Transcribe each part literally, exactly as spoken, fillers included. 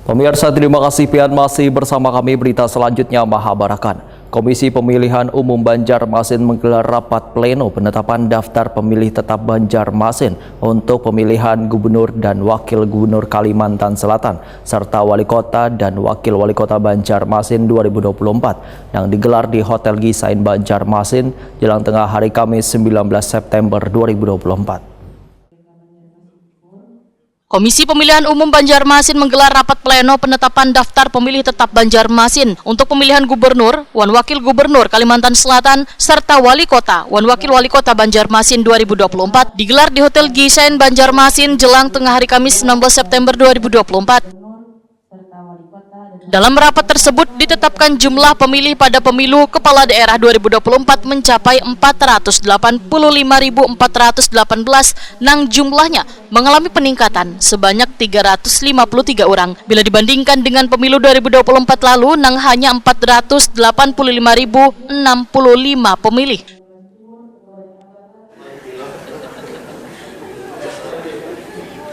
Pemirsa, terima kasih pian masih bersama kami. Berita selanjutnya mahabarakan. Komisi Pemilihan Umum Banjarmasin menggelar rapat pleno penetapan daftar pemilih tetap Banjarmasin untuk pemilihan gubernur dan wakil gubernur Kalimantan Selatan serta wali kota dan wakil wali kota Banjarmasin dua ribu dua puluh empat yang digelar di Hotel Gisain Banjarmasin jelang tengah hari Kamis sembilan belas September dua ribu dua puluh empat. Komisi Pemilihan Umum Banjarmasin menggelar rapat pleno penetapan daftar pemilih tetap Banjarmasin untuk pemilihan gubernur wan wakil gubernur Kalimantan Selatan serta wali kota wan wakil wali kota Banjarmasin dua ribu dua puluh empat digelar di Hotel Gisain Banjarmasin jelang tengah hari Kamis sembilan belas September dua ribu dua puluh empat. Dalam rapat tersebut ditetapkan jumlah pemilih pada pemilu kepala daerah dua ribu dua puluh empat mencapai empat ratus delapan puluh lima ribu empat ratus delapan belas, nang jumlahnya mengalami peningkatan sebanyak tiga ratus lima puluh tiga orang bila dibandingkan dengan pemilu dua ribu dua puluh empat lalu nang hanya empat ratus delapan puluh lima ribu enam puluh lima pemilih.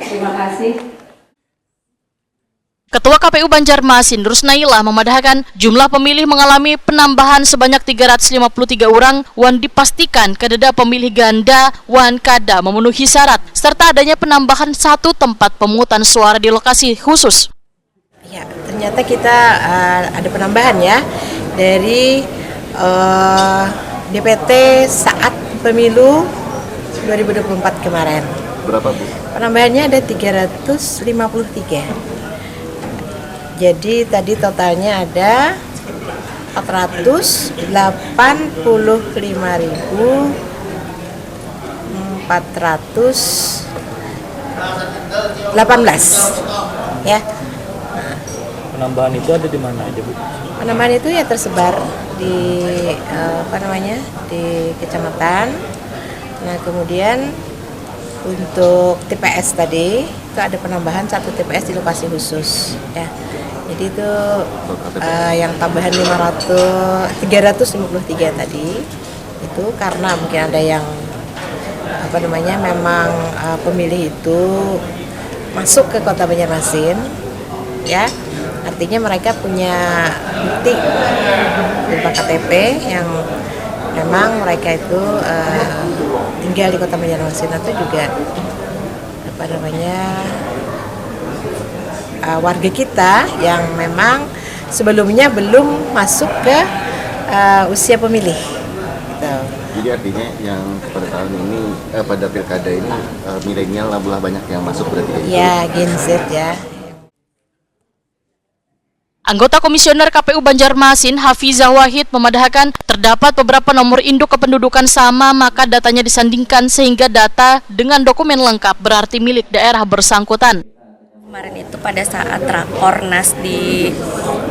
Terima kasih. Ketua K P U Banjarmasin, Rusnaillah, memadahakan jumlah pemilih mengalami penambahan sebanyak tiga ratus lima puluh tiga orang wan dipastikan kadada pemilih ganda wan kada memenuhi syarat serta adanya penambahan satu tempat pemungutan suara di lokasi khusus. Ya, ternyata kita uh, ada penambahan ya dari uh, D P T saat pemilu dua ribu dua puluh empat kemarin. Berapa, Bu? Penambahannya ada tiga ratus lima puluh tiga. Jadi tadi totalnya ada empat ratus delapan puluh lima ribu empat ratus delapan belas, ya. Penambahan itu ada di mana aja, Bu? Penambahan itu ya tersebar di uh, apa namanya, di kecamatan. Nah, kemudian untuk T P S tadi itu ada penambahan satu T P S di lokasi khusus, ya. Jadi itu uh, yang tambahan lima ratus, tiga ratus lima puluh tiga tadi itu karena mungkin ada yang apa namanya, memang uh, pemilih itu masuk ke Kota Banjarmasin, ya, artinya mereka punya bukti berupa K T P yang memang mereka itu uh, tinggal di Kota Banjarmasin atau juga apa namanya, uh, warga kita yang memang sebelumnya belum masuk ke uh, usia pemilih. Gitu. Jadi artinya yang pada tahun ini, eh, pada pilkada ini, eh, milenial lah banyak yang masuk berarti ya? Ya, Gen Z ya. Anggota Komisioner K P U Banjarmasin, Hafizah Wahid, memadahakan terdapat beberapa nomor induk kependudukan sama maka datanya disandingkan sehingga data dengan dokumen lengkap berarti milik daerah bersangkutan. Kemarin itu pada saat rakornas di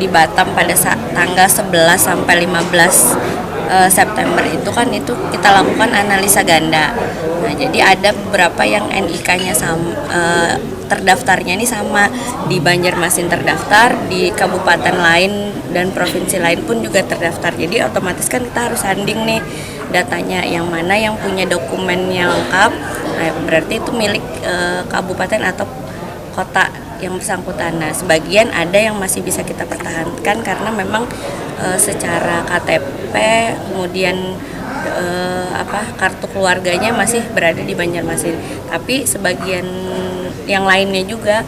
di Batam pada saat tanggal sebelas sampai lima belas eh, September itu kan itu kita lakukan analisa ganda. Nah, jadi ada beberapa yang N I K-nya sama eh, terdaftarnya ini sama di Banjarmasin terdaftar, di kabupaten lain dan provinsi lain pun juga terdaftar. Jadi otomatis kan kita harus sanding nih datanya yang mana yang punya dokumennya lengkap. Nah, berarti itu milik eh, kabupaten atau kota yang bersangkutan. Nah, sebagian ada yang masih bisa kita pertahankan karena memang eh, secara K T P kemudian eh, apa kartu keluarganya masih berada di Banjarmasin. Tapi sebagian yang lainnya juga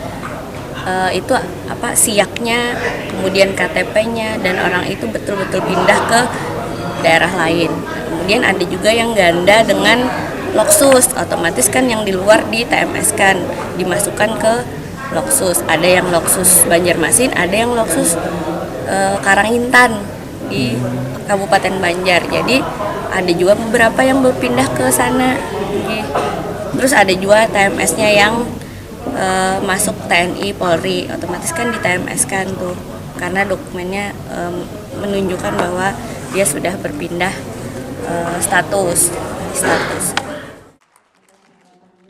eh, itu apa siaknya, kemudian K T P-nya dan orang itu betul-betul pindah ke daerah lain. Kemudian ada juga yang ganda dengan loksus, otomatis kan yang di luar di T M S kan dimasukkan ke loksus. Ada yang loksus Banjarmasin, ada yang loksus eh, Karangintan di Kabupaten Banjar. Jadi ada juga beberapa yang berpindah ke sana. Terus ada juga T M S-nya yang eh, masuk T N I Polri, otomatis kan di T M S kan tuh karena dokumennya eh, menunjukkan bahwa dia sudah berpindah eh, status status.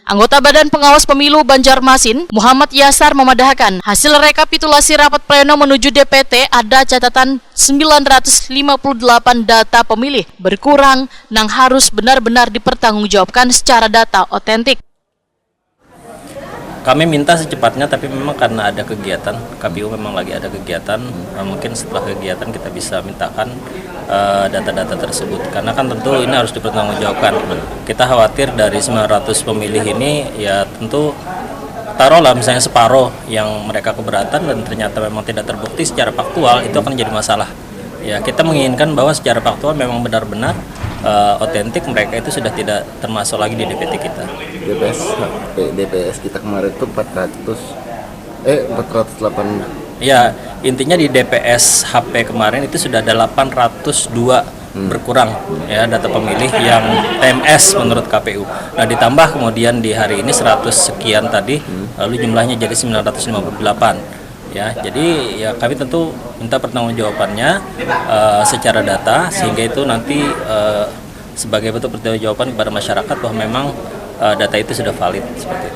Anggota Badan Pengawas Pemilu Banjarmasin, Muhammad Yasar memadahakan hasil rekapitulasi rapat pleno menuju D P T ada catatan sembilan ratus lima puluh delapan data pemilih berkurang nang harus benar-benar dipertanggungjawabkan secara data otentik. Kami minta secepatnya, tapi memang karena ada kegiatan, K P U memang lagi ada kegiatan, eh, mungkin setelah kegiatan kita bisa mintakan, eh, data-data tersebut. Karena kan tentu ini harus dipertanggungjawabkan. Kita khawatir dari sembilan ratus pemilih ini, ya tentu taruhlah misalnya separuh yang mereka keberatan dan ternyata memang tidak terbukti secara faktual, itu akan jadi masalah. Ya, kita menginginkan bahwa secara faktual memang benar-benar, eh, otentik mereka itu sudah tidak termasuk lagi di D P T kita. D P S H P, D P S kita kemarin tuh empat ratus, eh, empat ratus delapan. Ya, intinya di D P S H P kemarin itu sudah ada delapan ratus dua berkurang, ya, data pemilih yang T M S menurut K P U. Nah, ditambah kemudian di hari ini seratus sekian tadi, lalu jumlahnya jadi sembilan ratus lima puluh delapan. Ya, jadi ya kami tentu minta pertanggungjawabannya, eh, secara data, sehingga itu nanti, eh, sebagai bentuk pertanggungjawaban kepada masyarakat bahwa memang, eh, data itu sudah valid seperti itu.